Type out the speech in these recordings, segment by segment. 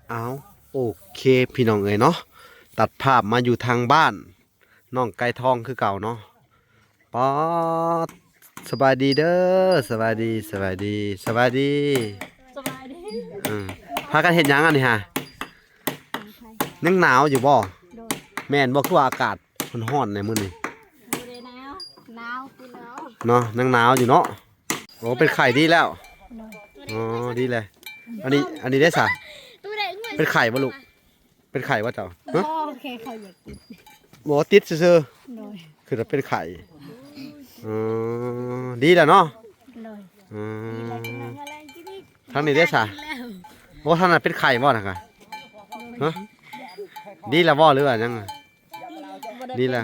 ເອົາ ໂອເຄ ພີ່ນ້ອງເອີຍເນາະ, ຕັດພາບມາຢູ່ທາງບ້ານນ້ອງໄກ່ທອງຄືເກົ່າເນາະ. ປາດ ສະບາຍດີເດີ ສະບາຍດີ ສະບາຍດີ ສະບາຍດີ ສະບາຍດີ. ເອີ ພາກັນເຮັດຫຍັງອັນນີ້ຫາ? ຍັງໜາວຢູ່ບໍ່? ໂດຍ. ແມ່ນບໍ່? ຄືວ່າອາກາດຮ້ອນໆ ໃນມື້ນີ້. ບໍ່ໄດ້ໜາວ ໜາວຄືໜາວເນາະ, ຍັງໜາວຢູ່ເນາະ. ໂອ້ ເປັນໄຂ້ດີແລ້ວ. ໂດຍ. ອໍ ດີແລ້ວ. ອັນນີ້ ອັນນີ້ເດ້ສະ? ເປັນໄຂ້ບໍ່ລູກ? ເປັນໄຂ້ບໍ່ເຈົ້າ? ຮະ? ບໍ່ ແຄ່ໄຂ້ຢາກຕິດ. ບໍ່ ຕິດຊື່ໆ. ໂດຍ. ຄືວ່າເປັນໄຂ້. ອໍ ດີແລ້ວເນາະ. ໂດຍ. ອໍ ທາງນີ້ເດ້ສະ? ໂອ້ ທາງນັ້ນເປັນໄຂ້ບໍ່ນະກະ? ຮະ? ດີແລ້ວບໍ່ ຫຼືວ່າຍັງ? ນີ້ແຫຼະ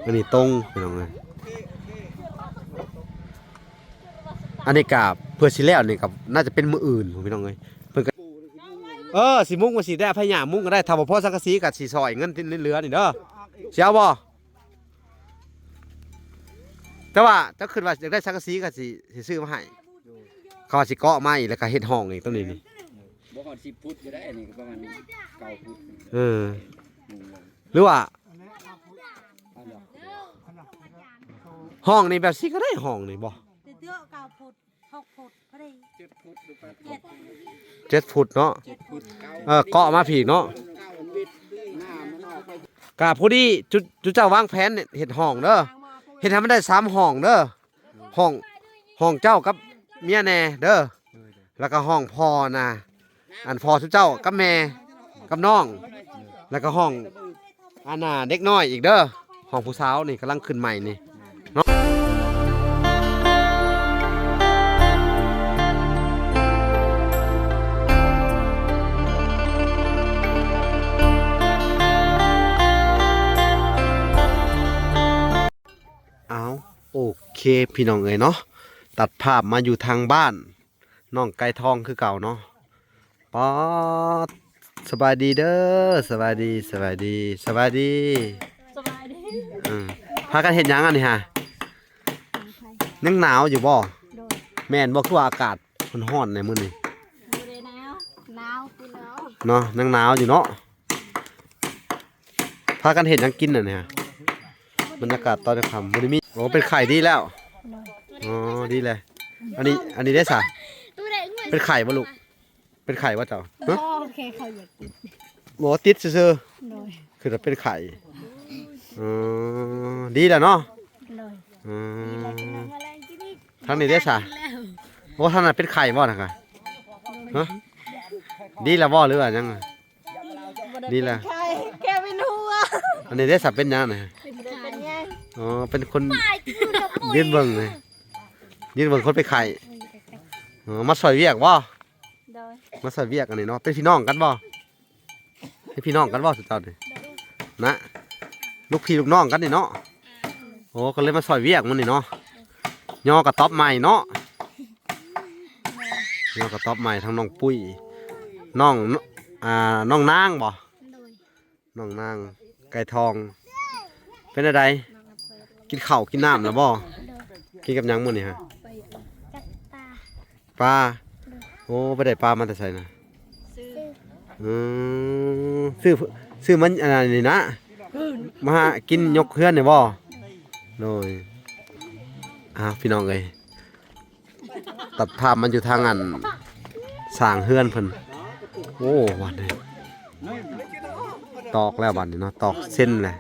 ອັນນີ້ຕົງ ພີ່ນ້ອງເອີຍ. ອັນນີ້ກະເພື່ອຊິແລ້ວນີ້ກະໜ້າຈະເປັນມື້ອື່ນ ພີ່ນ້ອງເອີຍ. ເພິ່ນກະ ເອີ ຊິມຸງວ່າຊິໄດ້ ພະຍາມຸງກະໄດ້, ຖ້າບໍ່ພໍສັງກະສີກະຊິຊ່ອຍເງິນທີ່ເຫຼືອນີ້ເດີ. ຊິເອົາບໍ່? ແຕ່ວ່າເຈົ້າຄິດວ່າຢາກໄດ້ສັງກະສີກະຊິ ຊິຊື້ມາໃຫ້. ເຂົາວ່າຊິເກາະໄມ້ ແລ້ວກະເຮັດຫ້ອງອີກຕົງນີ້ນີ້. ບໍ່ຮອດສິບຟຸດກະໄດ້ ອັນນີ້ກະປະມານເກົ້າຟຸດ. ເອີ ຫຼືວ່າ ຫ້ອງນີ້ແບບຊີ້ກະໄດ້ ຫ້ອງນີ້ບໍ່? ເຈັດຟຸດ ຫົກຟຸດ ພໍດີ ເຈັດຟຸດ ເຈັດຟຸດເນາະ. ເອີ ເກາະມາພີ້ເນາະ. ກະພໍດີ ຈຸ ຈຸເຈົ້າວາງແຜນເຮັດຫ້ອງເດີ, ເຮັດໃຫ້ມັນໄດ້ສາມຫ້ອງເດີ. ຫ້ອງ ຫ້ອງເຈົ້າກັບເມຍແດ່ເດີ, ແລ້ວກະຫ້ອງພໍ່ນະ ອັນພໍ່ຊຸມເຈົ້າກັບແມ່ກັບນ້ອງ, ແລ້ວກະຫ້ອງ ອັນນ່າ ເດັກນ້ອຍອີກເດີ, ຫ້ອງຜູ້ສາວນີ້ກຳລັງຂຶ້ນໃໝ່ນີ້ເນາະ. ເອົາ ໂອເຄ ພີ່ນ້ອງເອີຍເນາະ, ຕັດພາບມາຢູ່ທາງບ້ານ ນ້ອງໄກ່ທອງຄືເກົ່າເນາະ. ປາດ ສະບາຍດີເດີ ສະບາຍດີ ສະບາຍດີ ສະບາຍດີ. ສະບາຍດີ. ເອີ ພາກັນເຮັດຫຍັງອັນນີ້ຫາ? ຍັງໜາວຢູ່ບໍ່? ໂດຍ. ແມ່ນບໍ່? ຄືວ່າອາກາດຮ້ອນໆ ໃນມື້ນີ້. ບໍ່ໄດ້ໜາວ ໜາວຄືໜາວເນາະ, ຍັງໜາວຢູ່ເນາະ. ພາກັນເຮັດຫຍັງກິນອັນນີ້ຫາ? ບັນຍາກາດຕອນຄ່ຳ ບໍ່ໄດ້ມີ. ໂອ້ ເປັນໄຂ້ດີແລ້ວ. ໂດຍ. ອໍ ດີແລ້ວ. ອັນນີ້ ອັນນີ້ເດ້ສະ? ເປັນໄຂ້ບໍ່ລູກ? ເປັນໄຂ້ບໍ່ເຈົ້າ? ຮະ? ບໍ່ ແຄ່ໄຂ້ຢາກຕິດ. ບໍ່ ຕິດຊື່ໆ. ໂດຍ. ຄືວ່າເປັນໄຂ້. ອໍ ດີແລ້ວເນາະ. ໂດຍ. ອໍ ທາງນີ້ເດ້ສະ? ໂອ້ ທາງນັ້ນເປັນໄຂ້ບໍ່ນະກະ? ຮະ? ດີແລ້ວບໍ່ ຫຼືວ່າຍັງ? ນີ້ແຫຼະ ແຄ່ເປັນຫົວ. ອັນນີ້ເດ້ສະ ເປັນຫຍັງນະ? ເປັນໄຂ້. ອໍ ເປັນຄົນ ຢືນເບິ່ງນີ້ ຢືນເບິ່ງຄົນເປັນໄຂ້. ອໍ ມາຊ່ອຍວຽກບໍ່? ໂດຍ. ມາຊ່ອຍວຽກອັນນີ້ເນາະ. ເປັນພີ່ນ້ອງກັນບໍ່? ເປັນພີ່ນ້ອງກັນບໍ່ ສຸເຈົ້ານີ້ນະ? ລູກພີ່ລູກນ້ອງກັນນີ້ເນາະ. ໂອ້ ກະເລີຍມາຊ່ອຍວຽກມື້ນີ້ເນາະ. ຍໍກະຕ໊ອບໃໝ່ເນາະ. ຍໍກະຕ໊ອບໃໝ່ ທັງນ້ອງປຸ້ຍ ນ້ອງ ອ່າ ນ້ອງນາງບໍ່? ໂດຍ. ນ້ອງນາງໄກ່ທອງ. ເປັນແນວໃດ? ກິນເຂົ້າກິນນ້ຳແລ້ວບໍ່? ໂດຍ. ກິນກັບຫຍັງມື້ນີ້ຫະ? ກັບປາ. ປາ. ໂດຍ. ໂອ້ ໄປໄດ້ປາມາແຕ່ໃສນະ? ຊື້. ອືມ ຊື້ ຊື້ມັນອັນນັ້ນນີ້ນະ ມາຫາກິນຍົກເຮືອນນີ້ບໍ່? ໂດຍ. ອ້າວ ພີ່ນ້ອງເອີຍ ຕັດພາບມາຢູ່ທາງອັນ ສ້າງເຮືອນເພິ່ນ. ໂອ້ ບາດນີ້ ຕອກແລ້ວບາດນີ້ເນາະ ຕອກເສັ້ນແລ້ວ.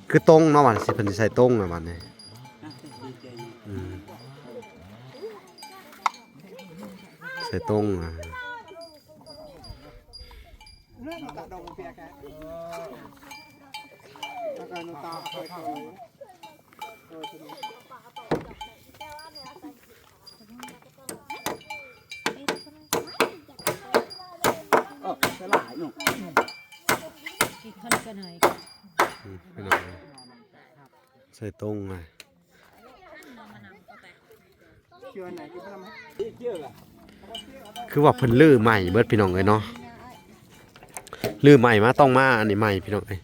ຄືຕົງເນາະ ບາດນີ້ ເພິ່ນຊິໃສ່ຕົງແລ້ວບາດນີ້. ອືມ ໃສ່ຕົງ. ອືມ ພີ່ນ້ອງ ໃສ່ຕົງ. ອ່າ ຄືວ່າເພິ່ນຮື້ໃໝ່ເບິດພີ່ນ້ອງເອີຍເນາະ ຮື້ໃໝ່ມາ ຕ້ອງມາອັນນີ້ໃໝ່ພີ່ນ້ອງເອີຍ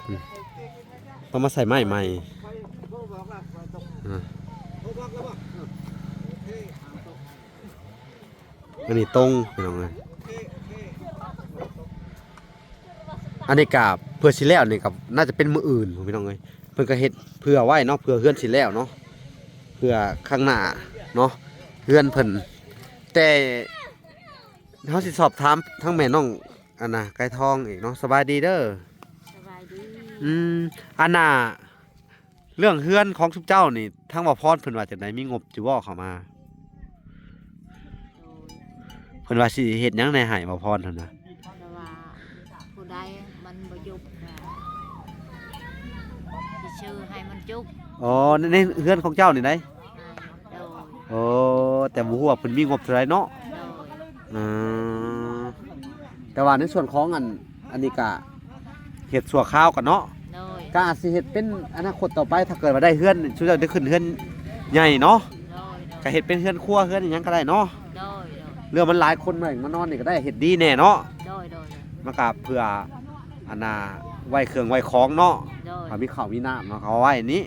ອືມ ຕ້ອງມາໃສ່ໄມ້ໃໝ່ ອ່າ ອັນນີ້ຕົງພີ່ນ້ອງເອີຍ ອັນນີ້ກະເພື່ອຊິແລ້ວນີ້ກະໜ້າຈະເປັນມື້ອື່ນພຸ້ນພີ່ນ້ອງເອີຍ ເພິ່ນກະເຮັດເພື່ອໄວ້ເນາະ ເພື່ອເຮືອນຊິແລ້ວເນາະ ເພື່ອຂ້າງໜ້າເນາະ ເຮືອນເພິ່ນ ແຕ່ເຮົາຊິສອບຖາມທາງແມ່ນ້ອງ ອັນນະ ໄກ່ທອງອີກເນາະ ສະບາຍດີເດີ ສະບາຍດີ ອືມ ອັນນະ ເລື່ອງເຮືອນຂອງຊຸມເຈົ້ານີ້ ທາງບ່າວພອນເພິ່ນວ່າຈັ່ງໃດ ມີງົບຢູ່ບໍ່ເຂົ້າມາ ໂດຍ ເພິ່ນວ່າຊິເຮັດຫຍັງແດ່ໃຫ້ບ່າວພອນຫັ້ນນະ ເພິ່ນວ່າຜູ້ໃດມັນບໍ່ຈຸກ ຊິຊື້ໃຫ້ມັນຈຸກ ອໍ ໃນ ໃນເຮືອນຂອງເຈົ້ານີ້ໃດ ໂດຍ ໂອ້ ແຕ່ບໍ່ຮູ້ວ່າເພິ່ນມີງົບເທົ່າໃດເນາະ ໂດຍ ອືມ ແຕ່ວ່າໃນສ່ວນຂອງອັນ ອັນນີ້ກະເຮັດຊົ່ວຄາວກ່ອນເນາະ ໂດຍ ກະອາດຊິເຮັດເປັນອະນາຄົດຕໍ່ໄປ ຖ້າເກີດວ່າໄດ້ເຮືອນ ຊຸມເຈົ້າໄດ້ຂຶ້ນເຮືອນໃຫຍ່ເນາະ ໂດຍ ໂດຍ ກະເຮັດເປັນເຮືອນຄົວ ເຮືອນອີ່ຫຍັງກະໄດ້ເນາະ ໂດຍ ໂດຍ ຫຼືວ່າມັນຫຼາຍຄົນມາ ມານອນນີ້ກະໄດ້ ເຮັດດີແດ່ເນາະ ໂດຍ ໂດຍ ໂດຍ ມັນກະເພື່ອ ອັນນ່າ ໄວ້ເຄື່ອງໄວ້ຂອງເນາະ ໂດຍ ຖ້າມີເຂົ້າມີນ້ຳເນາະ ເອົາໄວ້ນີ້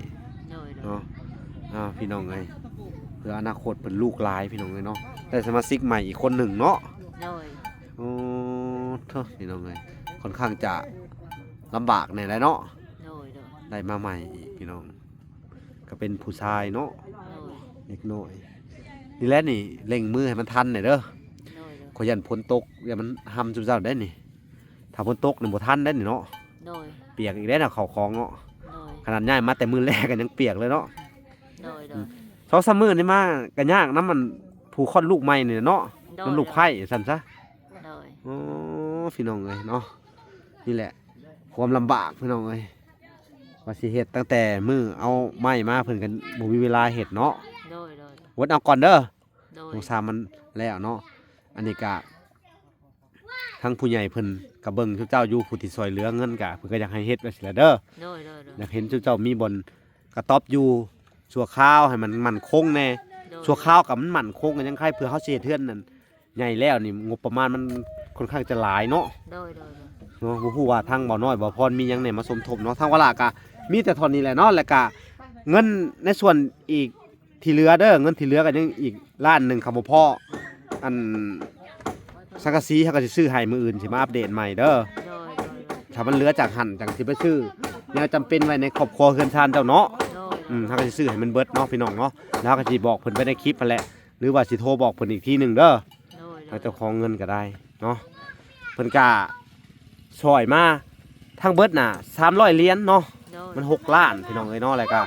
ໂດຍ ໂດຍ ເນາະ ອ່າ ພີ່ນ້ອງເອີຍ ເພື່ອອະນາຄົດເພິ່ນ ລູກຫຼາຍພີ່ນ້ອງເອີຍເນາະ ໄດ້ສະມາຊິກໃໝ່ອີກຄົນໜຶ່ງເນາະ ໂດຍ ໂອ້ ໂທ້ ພີ່ນ້ອງເອີຍ ຄ່ອນຂ້າງຈະລຳບາກແດ່ແຫຼະເນາະ ໂດຍ ໂດຍ ໄດ້ມາໃໝ່ອີກພີ່ນ້ອງ ກະເປັນຜູ້ຊາຍເນາະ ໂດຍ ເດັກນ້ອຍ ນີ້ແຫຼະນີ້ ເລັ່ງມືໃຫ້ມັນທັນແດ່ເດີ ໂດຍ ໂດຍ ຂ້ອຍຢ້ານຝົນຕົກ ຢ້ານມັນຮ່ຳຊຸມເຈົ້າໄດ໋ນີ້ ຖ້າຝົນຕົກນີ້ບໍ່ທັນໄດ໋ນີ້ເນາະ ໂດຍ ປຽກອີກແລ້ວນະ ເຂົ້າຂອງເນາະ ໂດຍ ຂະໜາດຍ້າຍມາແຕ່ມື້ແລກກະຍັງປຽກເລີຍເນາະ ໂດຍ ໂດຍ ອືມ ສອງສາມມື້ນີ້ມາກະຍາກນຳອັນຜູ້ຄອດລູກໃໝ່ນີ້ແຫຼະເນາະ ໂດຍ ນຳລູກໃພ້ຊັ້ນຊະ ໂດຍ ໂອ້ ພີ່ນ້ອງເອີຍເນາະ ນີ້ແຫຼະຄວາມລຳບາກພີ່ນ້ອງເອີຍ ວ່າຊິເຮັດຕັ້ງແຕ່ມື້ເອົາໄມ້ມາ ເພິ່ນກະບໍ່ມີເວລາເຮັດເນາະ ໂດຍ ໂດຍ ອົດເອົາກ່ອນເດີ ໂດຍ ສົງສານມັນແລ້ວເນາະ ອັນນີ້ກະ ທາງຜູ້ໃຫຍ່ເພິ່ນກະເບິ່ງຊຸມເຈົ້າຢູ່ ຜູ້ທີ່ຊ່ວຍເຫຼືອເງິນກະ ເພິ່ນກະຢາກໃຫ້ເຮັດວ່າຊີ້ລະເດີ ໂດຍ ໂດຍ ໂດຍ ຢາກເຫັນຊຸມເຈົ້າມີບ່ອນກະຕ໊ອບຢູ່ຊົ່ວຄາວ ໃຫ້ມັນໝັ້ນຄົງແດ່ ໂດຍ ຊົ່ວຄາວກະມັນໝັ້ນຄົງກະຍັງໄຄ ເພື່ອເຮົາຊິເຮັດເຮືອນນັ້ນໃຫຍ່ແລ້ວນີ້ ງົບປະມານມັນຄ່ອນຂ້າງຈະຫຼາຍເນາະ ໂດຍ ໂດຍ ໂດຍ ເນາະ ບໍ່ຮູ້ວ່າທາງບ່າວນ້ອຍບ່າວພອນມີຫຍັງແດ່ມາສົມທົບເນາະ ທາງວາລະກະມີແຕ່ເທົ່ານີ້ແຫຼະເນາະ ແລ້ວກະເງິນໃນສ່ວນອີກ ທີ່ເຫຼືອເດີ ເງິນທີ່ເຫຼືອກະຍັງອີກລ້ານໜຶ່ງ ຄັນບໍ່ພໍອັນສັງກະສີ ເຮົາກະຊິຊື້ໃຫ້ ມື້ອື່ນຊິມາອັບເດດໃໝ່ເດີ ໂດຍ ໂດຍ ໂດຍ ຖ້າມັນເຫຼືອຈາກຫັ້ນ ຈັ່ງຊິໄປຊື້ແນວຈຳເປັນໄວ້ໃນຄອບຄົວເຮືອນຊານເຈົ້າເນາະ ໂດຍ ອືມ ເຮົາກະຊິຊື້ໃຫ້ມັນເບິດເນາະ ພີ່ນ້ອງເນາະ ແລ້ວເຮົາກະຊິບອກເພິ່ນໄປໃນຄລິບຫັ້ນແຫຼະ ຫຼືວ່າຊິໂທບອກເພິ່ນອີກທີໜຶ່ງເດີ ໂດຍ ໂດຍ ທາງເຈົ້າຂອງເງິນກະໄດ້ເນາະ ເພິ່ນກະ ຊ່ອຍມາທັງເບິດນະ ສາມຮ້ອຍຫຼຽນເນາະ ໂດຍ ມັນຫົກລ້ານພີ່ນ້ອງເອີຍເນາະ ແລ້ວກະ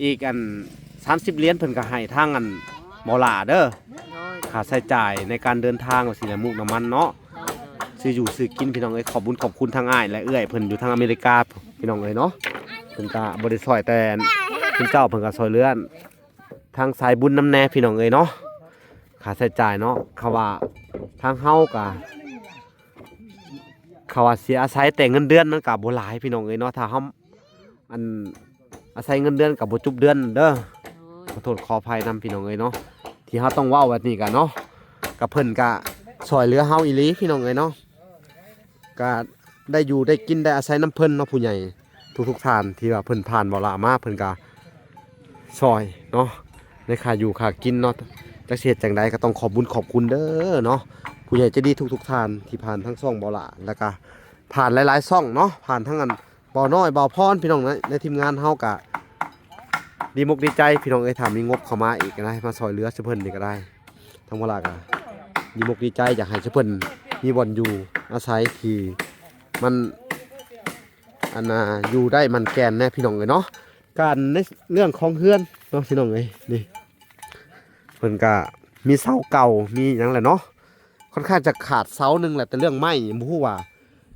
ອີກອັນສາມສິບຫຼຽນ ເພິ່ນກະໃຫ້ທາງອັນໝໍຫຼ້າເດີ ໂດຍ ຄ່າໃຊ້ຈ່າຍໃນການເດີນທາງວ່າຊີ້ແຫຼະ ໝູກນ້ຳມັນເນາະ ໂດຍ ໂດຍ ຊື້ຢູ່ຊື້ກິນພີ່ນ້ອງເອີຍ ຂອບບຸນຂອບຄຸນທາງອ້າຍ ແລະ ເອື້ອຍເພິ່ນຢູ່ທາງອາເມລິກາພີ່ນ້ອງເອີຍເນາະ ເພິ່ນກະບໍ່ໄດ້ຊ່ອຍແຕ່ ເພິ່ນເຈົ້າເພິ່ນກະຊ່ອຍເຫຼືອ ທາງສາຍບຸນນຳແດ່ພີ່ນ້ອງເອີຍເນາະ ຄ່າໃຊ້ຈ່າຍເນາະ ເຂົາວ່າທາງເຮົາກະ ເຂົາວ່າຊິອາໄສແຕ່ເງິນເດືອນ ມັນກະບໍ່ຫຼາຍພີ່ນ້ອງເອີຍເນາະ ຖ້າເຮົາ ອັນ ອາໄສເງິນເດືອນກະບໍ່ຈຸບເດືອນເດີ ໂດຍ ຂໍໂທດຂໍອະໄພນຳພີ່ນ້ອງເອີຍເນາະ ທີ່ເຮົາຕ້ອງເວົ້າແບບນີ້ກະເນາະ ກະເພິ່ນກະຊ່ອຍເຫຼືອເຮົາອີ່ຫຼີພີ່ນ້ອງເອີຍເນາະ ກະໄດ້ຢູ່ໄດ້ກິນໄດ້ອາໄສນຳເພິ່ນເນາະ ຜູ້ໃຫຍ່ທຸກໆທ່ານ ທີ່ວ່າເພິ່ນຜ່ານບໍ່ລະມາ ເພິ່ນກະຊ່ອຍເນາະ ໃນຄ່າຢູ່ຄ່າກິນເນາະ ຈັກຊິເຮັດຈັ່ງໃດ ກະຕ້ອງຂອບບຸນຂອບຄຸນເດີເນາະ ຜູ້ໃຫຍ່ໃຈດີທຸກໆທ່ານ ທີ່ຜ່ານທາງຊ່ອງບໍ່ລະ ແລ້ວກະຜ່ານຫຼາຍໆຊ່ອງເນາະ ຜ່ານທາງອັນ ບ່າວນ້ອຍ ບ່າວພອນ ພີ່ນ້ອງເອີຍ ໃນທີມງານເຮົາກະດີມົກດີໃຈພີ່ນ້ອງເອີຍ ຖ້າມີງົບເຂົ້າມາອີກກະໄດ້ ມາຊ່ອຍເຫຼືອຊຸມເພິ່ນນີ້ກະໄດ້ ທາງບໍ່ລະກະດີມົກດີໃຈ ຢາກໃຫ້ຊຸມເພິ່ນມີບ່ອນຢູ່ອາໄສທີ່ມັນ ອັນນ່າ ຢູ່ໄດ້ໝັ້ນແກ່ນແດ່ພີ່ນ້ອງເອີຍເນາະ ການໃນເລື່ອງຂອງເຮືອນເນາະ ພີ່ນ້ອງເອີຍ ນີ້ ເພິ່ນກະມີເສົາເກົ່າ ມີຫຍັງແຫຼະເນາະ ຄ່ອນຂ້າງຈະຂາດເສົາໜຶ່ງແຫຼະ ແຕ່ເລື່ອງໄມ້ນີ້ບໍ່ຮູ້ວ່າ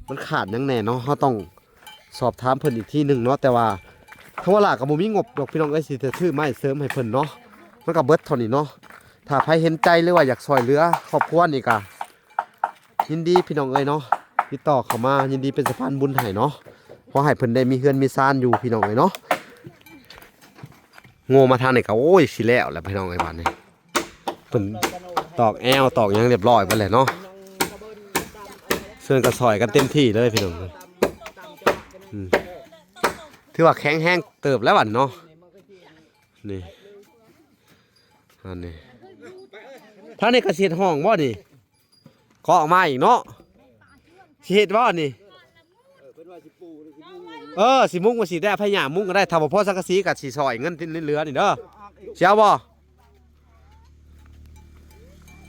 ມັນຂາດຫຍັງແດ່ເນາະ ເຮົາຕ້ອງສອບຖາມເພິ່ນອີກທີໜຶ່ງເນາະ ແຕ່ວ່າທາງວາລະກະບໍ່ມີງົບດອກພີ່ນ້ອງເອີຍ ຊິໄດ້ຊື້ໄມ້ເສີມໃຫ້ເພິ່ນເນາະ ມັນກະເບິດເທົ່ານີ້ເນາະ ຖ້າໃຜເຫັນໃຈ ຫຼືວ່າຢາກຊ່ອຍເຫຼືອຄອບຄົວນີ້ກະຍິນດີພີ່ນ້ອງເອີຍເນາະ ຕິດຕໍ່ເຂົ້າມາ ຍິນດີເປັນສະພານບຸນໃຫ້ເນາະ ຂໍໃຫ້ເພິ່ນໄດ້ມີເຮືອນມີຊານຢູ່ພີ່ນ້ອງເອີຍເນາະ. ໂງ່ມາທາງນີ້ກໍ ໂອ້ຍ ຊິແລ້ວແລ້ວພີ່ນ້ອງເອີຍ ບາດນີ້ ເພິ່ນຕອກແອວຕອກຫຍັງຮຽບຮ້ອຍເບິດແລ້ວເນາະ. ເຊິ່ງກໍຊ່ອຍກັນເຕັມທີ່ເລີຍພີ່ນ້ອງ ອືມ ຖືວ່າແຂງແຮງເຕີບແລ້ວບັດນີ້ເນາະ. ນີ້ ອັນນີ້ ທາງນີ້ກໍຊິເຮັດຫ້ອງບໍ່ນີ້? ເກາະມາອີກເນາະ ຊິເຮັດບໍ່ນີ້? ເອີ ຊິມຸງວ່າຊິໄດ້ ພະຍາມຸງກໍໄດ້ ຖ້າບໍ່ພໍສັງກະສີກໍຊິຊ່ອຍເງິນທີ່ເຫຼືອນີ້ເດີ ຊິເອົາບໍ່?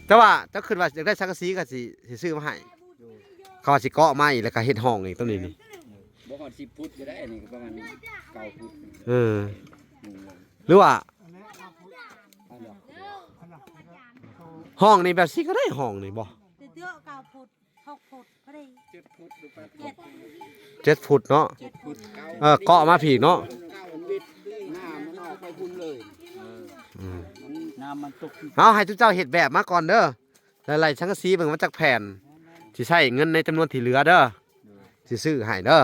ແຕ່ວ່າເຈົ້າຄິດວ່າຢາກໄດ້ສັງກະສີກໍຊິ ຊິຊື້ມາໃຫ້ ເຂົາວ່າຊິເກາະມາອີກ ແລ້ວກໍເຮັດຫ້ອງອີກຕົງນີ້ນີ້ ບໍ່ຮອດສິບຟຸດກໍໄດ້ ອັນນີ້ກໍປະມານເກົ້າຟຸດ ເອີ ອືມ ຫຼືວ່າ ຫ້ອງນີ້ແບບຊິກໍໄດ້ ຫ້ອງນີ້ບໍ່? ເຈົ້າເກົ້າຟຸດ ຫົກຟຸດພໍດີ ເຈັດຟຸດເນາະ ເອີ ເກາະມາພີ້ເນາະ ນ້ຳມັນອອກໄປພຸ້ນເລີຍ ອືມ ນ້ຳມັນຕົກ ເອົາ ໃຫ້ເຈົ້າເຮັດແບບມາກ່ອນເດີ ແລ້ວໄລ່ສັງກະສີເບິ່ງວ່າຈັກແຜ່ນ ຊິໃຊ້ເງິນໃນຈຳນວນທີ່ເຫຼືອເດີ ຊິຊື້ໃຫ້ເດີ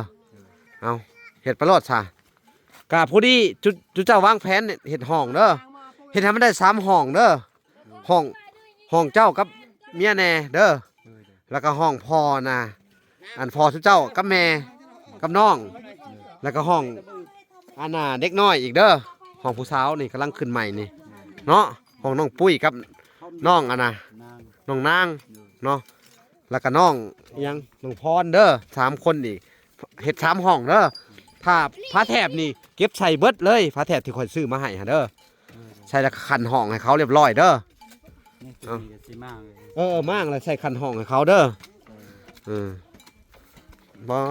ເອົາ ເຮັດໄປໂລດຊະ ກະພໍດີ ຈຸ ຈຸເຈົ້າວາງແຜນເຮັດຫ້ອງເດີ ເຮັດໃຫ້ມັນໄດ້ສາມຫ້ອງເດີ ຫ້ອງ ຫ້ອງເຈົ້າກັບເມຍແດ່ເດີ ແລ້ວກໍຫ້ອງພໍ່ນະ ອັນພໍ່ຊຸມເຈົ້າກັບແມ່ກັບນ້ອງ ແລ້ວກໍຫ້ອງ ອັນນ່າ ເດັກນ້ອຍອີກເດີ ຫ້ອງຜູ້ສາວນີ້ກຳລັງຂຶ້ນໃໝ່ນີ້ເນາະ ຫ້ອງນ້ອງປຸ້ຍກັບນ້ອງ ອັນນ່າ ນ້ອງນາງເນາະ ແລ້ວກໍນ້ອງອີ່ຫຍັງ ນ້ອງພອນເດີ ສາມຄົນນີ້ ເຮັດສາມຫ້ອງເດີ ຖ້າຝາແຖບນີ້ເກັບໃສ່ເບິດເລີຍ ຝາແຖບທີ່ຂ້ອຍຊື້ມາໃຫ້ຫັ້ນເດີ ໃສ່ແລ້ວກໍຂັ້ນຫ້ອງໃຫ້ເຂົາຮຽບຮ້ອຍເດີ ນີ້ ເອົາ ຊິມາງ ເອີ ມາງແລ້ວໃສ່ຂັ້ນຫ້ອງໃຫ້ເຂົາເດີ ເອີ ບໍ່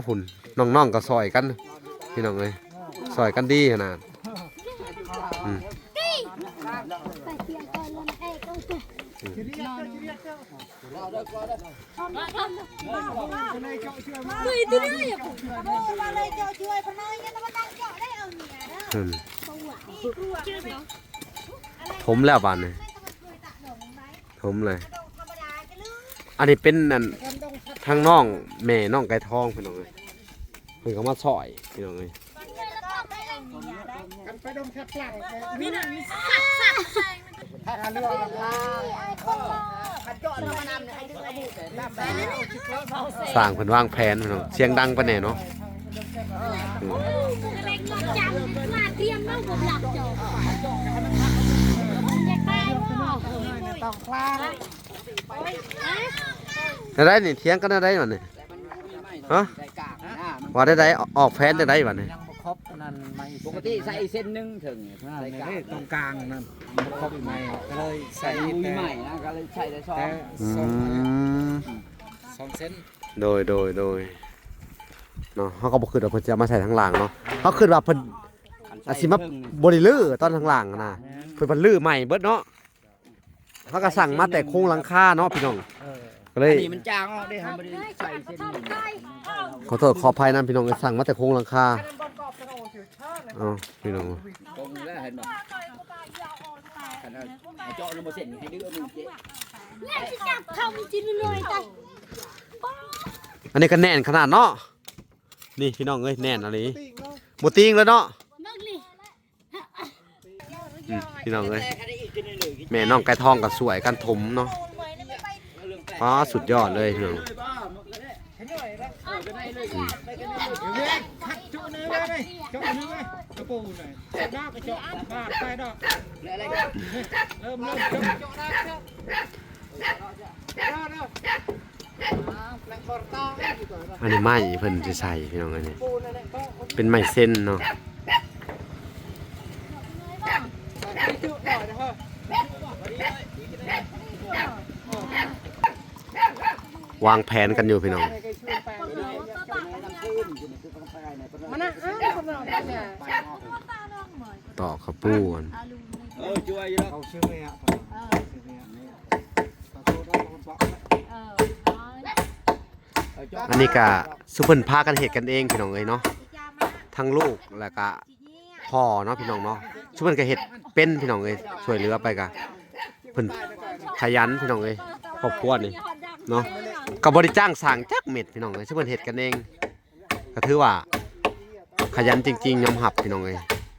ພຸ້ນ ນ້ອງໆກໍຊ່ອຍກັນ ພີ່ນ້ອງເອີຍ ຊ່ອຍກັນດີຂະໜາດ ອືມ ອືມ ຖົມແລ້ວບາດນີ້ ຖົມເລີຍ ອັນນີ້ເປັນອັນ ທາງນ້ອງແມ່ນ້ອງໄກ່ທອງ ພີ່ນ້ອງເອີຍ ເພິ່ນກໍມາຊ່ອຍ ພີ່ນ້ອງເອີຍ ຊ່າງເພິ່ນວາງແຜນ ພີ່ນ້ອງ ສຽງດັງປານໃດເນາະ ອືມ ແນວໃດນີ້ ຖຽງກັນແນວໃດບັດນີ້ ຮະ ວ່າແນວໃດ ອອກແຜນຈັ່ງໃດບັດນີ້ ຍັງບໍ່ຄົບອັນນັ້ນ ໄມ້ ປົກກະຕິໃສ່ເສັ້ນໜຶ່ງເທິງ ອ່າ ໃສ່ກາງ ນີ້ເດ້ ຕົງກາງນັ້ນບໍ່ຄົບໄມ້ ກໍເລີຍໃສ່ ໃສ່ ແຕ່ ມີໄມ້ນະ ກໍເລີຍໃສ່ໄດ້ສອງ ແຕ່ ອືມ ສອງ ສອງເສັ້ນ ໂດຍ ໂດຍ ໂດຍ ເນາະ ເຮົາກໍບໍ່ຄິດວ່າເພິ່ນຊິເອົາມາໃສ່ທາງລ່າງເນາະ ເຮົາຄິດວ່າເພິ່ນ ອັນ ອາດຊິມາ ເພິ່ນ ບໍ່ໄດ້ຮື້ຕອນທາງລ່າງນະ ແມ່ນ ເພິ່ນພັດຮື້ໃໝ່ເບິດເນາະ ເຮົາກໍສັ່ງມາແຕ່ໂຄງຫຼັງຄາເນາະ ພີ່ນ້ອງ ເອີ ກໍເລີຍ ອັນນີ້ມັນຈາງອອກເດ້ ເຮົາບໍ່ໄດ້ໃສ່ເສັ້ນນີ້ ຂໍໂທດຂໍອະໄພນຳ ພີ່ນ້ອງເອີຍ ສັ່ງມາແຕ່ໂຄງຫຼັງຄາ ເອົາ ພີ່ນ້ອງ ກົງແລ້ວ ເຫັນບໍ່ ຂະໜາດເຈາະລະບໍ່ເສັ້ນໃຫ້ດື້ເອົາມືເຈາະ ຍັງຊິຈັບເຂົ້າມັນຊິນ້ອຍໆ ຕາຍ ອັນນີ້ກໍແໜ້ນຂະໜາດເນາະ ນີ້ ພີ່ນ້ອງເອີຍ ແໜ້ນອີ່ຫຼີ ບໍ່ຕີງເລີຍເນາະ ເບິ່ງນີ້ ອືມ ພີ່ນ້ອງເອີຍ ແມ່ນ້ອງໄກ່ທອງກໍຊ່ວຍກັນຖົມເນາະ ອໍ ສຸດຍອດເລີຍພີ່ນ້ອງ ອືມ ອັນນີ້ໄມ້ເພິ່ນຊິໃສ່ພີ່ນ້ອງເອີຍ ນີ້ເປັນໄມ້ເຊັນເນາະ ວາງແຜນກັນຢູ່ພີ່ນ້ອງ ມານະ ອ້າວ ຕອກເຂົ້າປູ່ ເອີ ເອົາຊື່ເມຍ ເອີ ອັນນີ້ກະຊຸມເພິ່ນພາກັນເຮັດກັນເອງພີ່ນ້ອງເອີຍເນາະ ທັງລູກແລ້ວກະພໍ່ເນາະພີ່ນ້ອງເນາະ ຊຸມເພິ່ນກະເຮັດເປັນພີ່ນ້ອງເອີຍ ຊ່ວຍເຫຼືອໄປກະ ເພິ່ນຂະຫຍັນພີ່ນ້ອງເອີຍ ຄອບຄົວນີ້ເນາະ ກະບໍ່ໄດ້ຈ້າງສ້າງຈັກເມັດພີ່ນ້ອງເອີຍ ຊຸມເພິ່ນເຮັດກັນເອງ ກໍຖືວ່າຂະຫຍັນຈິງໆ ຍອມຮັບພີ່ນ້ອງເອີຍ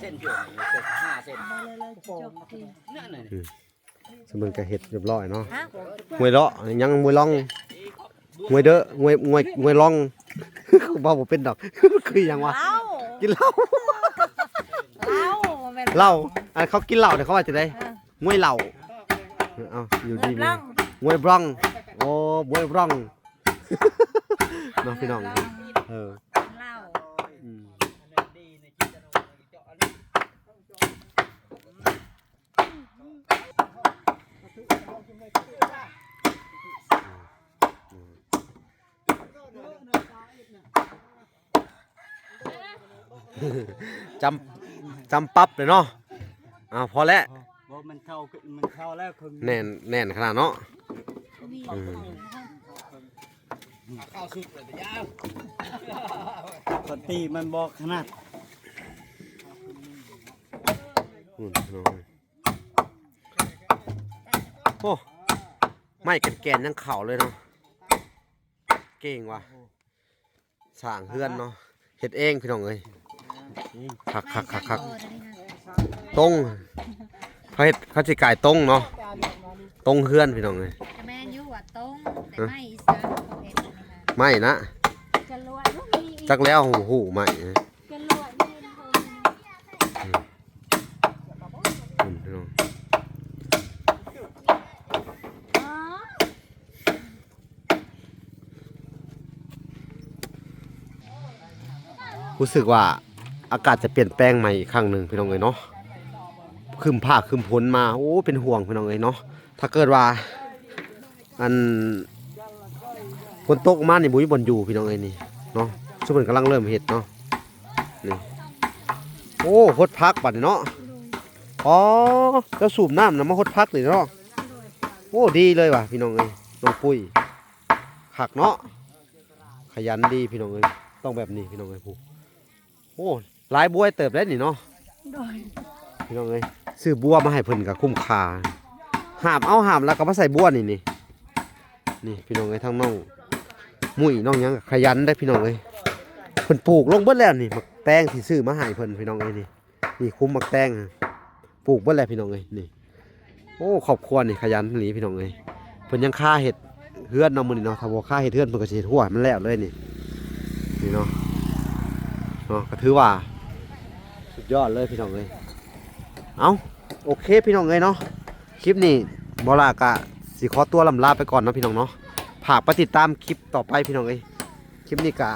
ເສັ້ນເດີ ຫ້າເສັ້ນ ອືມ ສະເໝີນກໍເຮັດຮຽບຮ້ອຍເນາະ ຫ້ວຍເລາະ ຍັງຫ້ວຍລ່ອງ ຫ້ວຍເດີ ຫ້ວຍ ຫ້ວຍ ຫ້ວຍລ່ອງ ເວົ້າບໍ່ເປັນດອກ ຄືຫຍັງວະ ເຫຼົ້າ ກິນເຫຼົ້າ ເຫຼົ້າ ບໍ່ແມ່ນ ເຫຼົ້າ ອັນເຂົາກິນເຫຼົ້າເດ້ ເຂົາວ່າຈັ່ງໃດ? ເອີ ງວຍເຫຼົ້າ ເອົ້າ ຢູ່ດີມີ ງວຍບລອງ ໂອ້ ງວຍບລອງ ເນາະພີ່ນ້ອງ ເອີ ເຫຼົ້າ ອືມ ອືມ. ຈຳ ຈຳປັບເລີຍເນາະ. ເອົາ ພໍແລ້ວ. ບໍ່ ມັນເຂົ້າ ມັນເຂົ້າແລ້ວ ແໜ້ນ ແໜ້ນຂະໜາດເນາະ. ອືມ ເຂົ້າສຸດເລີຍ ປະຕິມັນບໍ່ຂະໜາດ. ໂອ້ ໄມ້ແກ່ນໆ ຍັງເຂົ້າເລີຍເນາະ. ເກັ່ງວ່າ ສ້າງເຮືອນເນາະ ເຮັດເອງພີ່ນ້ອງເອີຍ. ຄັກໆໆໆ ຕົງ ເຂົາເຮັດ ເຂົາຊິກາຍຕົງເນາະ ຕົງເຮືອນພີ່ນ້ອງເອີຍ. ກະແມ່ນຢູ່ວ່າຕົງ ແຕ່ໄມ້ອີສານເຂົາເຮັດນີ້ນະ ໄມ້ນະ ຈະລວດ ຈັກແລ້ວຮູ້ໄມ້ ຈະລວດນີ້ນະ. ອືມ ພຸ້ນພີ່ນ້ອງ. ຮູ້ສຶກວ່າອາກາດຈະປ່ຽນແປງໃໝ່ອີກຄັ້ງໜຶ່ງພີ່ນ້ອງເອີຍເນາະ. ຄຶ້ມຟ້າຄຶ້ມຝົນມາ ໂອ້ ເປັນຫ່ວງພີ່ນ້ອງເອີຍເນາະ. ຖ້າເກີດວ່າ ອັນ ຝົນຕົກມານີ້ບໍ່ມີບ່ອນຢູ່ພີ່ນ້ອງເອີຍນີ້ເນາະ. ຊຸມເພິ່ນກຳລັງເລີ່ມເຮັດເນາະນີ້. ໂອ້ ຫົດຜັກບັດນີ້ເນາະ. ອໍ ເຈົ້າສູບນ້ຳນະມາຫົດຜັກນີ້ເນາະ. ໂອ້ ດີເລີຍວ່າພີ່ນ້ອງເອີຍ ນ້ອງປຸ້ຍ ຄັກເນາະ. ຂະຫຍັນດີພີ່ນ້ອງເອີຍ ຕ້ອງແບບນີ້ພີ່ນ້ອງເອີຍ. ຜູ້ ໂອ້ ຫຼາຍບວຍເຕີບໄດ໋ນີ້ເນາະ. ໂດຍ ພີ່ນ້ອງເອີຍ ຊື້ບົວມາໃຫ້ເພິ່ນກະຄຸ້ມຄ່າ. ຫາບເອົາ ຫາບແລ້ວກະມາໃສ່ບົວນີ້ ນີ້ ນີ້ພີ່ນ້ອງເອີຍ. ທັງນ້ອງມຸ້ຍ ນ້ອງຫຍັງກະຂະຫຍັນໄດ໋ພີ່ນ້ອງເອີຍ. ເພິ່ນປູກລົງເບິດແລ້ວນີ້ ໝາກແຕງທີ່ຊື້ມາໃຫ້ເພິ່ນພີ່ນ້ອງເອີຍນີ້. ນີ້ ຄຸ້ມໝາກແຕງ ປູກເບິດແລ້ວພີ່ນ້ອງເອີຍນີ້. ໂອ້ ຄອບຄົວນີ້ຂະຫຍັນອີ່ຫຼີພີ່ນ້ອງເອີຍ. ເພິ່ນຍັງຄາເຮັດເຮືອນເນາະມື້ນີ້ເນາະ. ຖ້າບໍ່ຄາເຮັດເຮືອນ ເພິ່ນກະຊິເຮັດຮົ້ວໃຫ້ມັນແລ້ວເລີຍນີ້ ນີ້ເນາະ. ເນາະ ກະຖືວ່າສຸດຍອດເລີຍພີ່ນ້ອງເອີຍ. ເອົ້າ ໂອເຄພີ່ນ້ອງເອີຍເນາະ. ຄລິບນີ້ບໍ່ຫຼ້າກະຊິຂໍຕົວລ່ຳລາໄປກ່ອນເນາະພີ່ນ້ອງເນາະ. ຝາກໄປຕິດຕາມຄລິບຕໍ່ໄປພີ່ນ້ອງເອີຍ. ຄລິບນີ້ກະ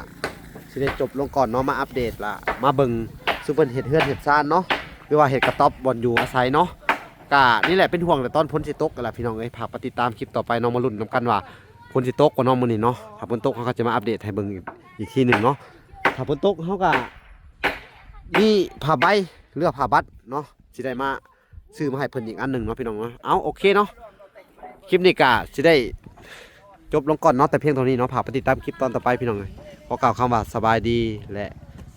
ຊິໄດ້ຈົບລົງກ່ອນເນາະ ມາອັບເດດລະມາເບິ່ງຊຸມເພິ່ນເຮັດເຮືອນເຮັດຊານເນາະ ຫຼືວ່າເຮັດກະຕ໊ອບບ່ອນຢູ່ອາໄສເນາະ. ກະນີ້ແຫຼະ ເປັນຫ່ວງແຕ່ຕອນຝົນຊິຕົກຫັ້ນລະພີ່ນ້ອງເອີຍ. ພາໄປຕິດຕາມຄລິບຕໍ່ໄປເນາະ ມາລຸ້ນນຳກັນວ່າຝົນຊິຕົກບໍ່ເນາະມື້ນີ້ເນາະ. ຖ້າຝົນຕົກເຮົາກະຈະມາອັບເດດໃຫ້ເບິ່ງອີກ ອີກທີໜຶ່ງເນາະ. ຖ້າຝົນຕົກເຮົາກະມີຜ້າໃບ ຫຼືວ່າຜ້າບັດເນາະ ຊິໄດ້ມາ ຊື້ມາໃຫ້ເພິ່ນອີກອັນໜຶ່ງເນາະພີ່ນ້ອງເນາະ. ເອົາ ໂອເຄເນາະ ຄລິບນີ້ກະຊິໄດ້ຈົບລົງກ່ອນເນາະ ແຕ່ພຽງເທົ່ານີ້ເນາະ. ຝາກໄປຕິດຕາມຄລິບຕອນຕໍ່ໄປພີ່ນ້ອງເອີຍ. ຂໍກ່າວຄຳວ່າສະບາຍດີ ແລະ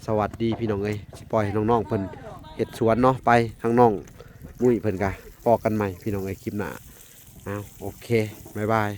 ສະຫວັດດີພີ່ນ້ອງເອີຍ. ຊິປ່ອຍໃຫ້ນ້ອງໆເພິ່ນເຮັດສວນເນາະ ໄປທາງນ້ອງມຸ້ຍເພິ່ນກະ ພໍ້ກັນໃໝ່ພີ່ນ້ອງເອີຍ ຄລິບໜ້າ. ເອົາ ໂອເຄ ບາຍບາຍ.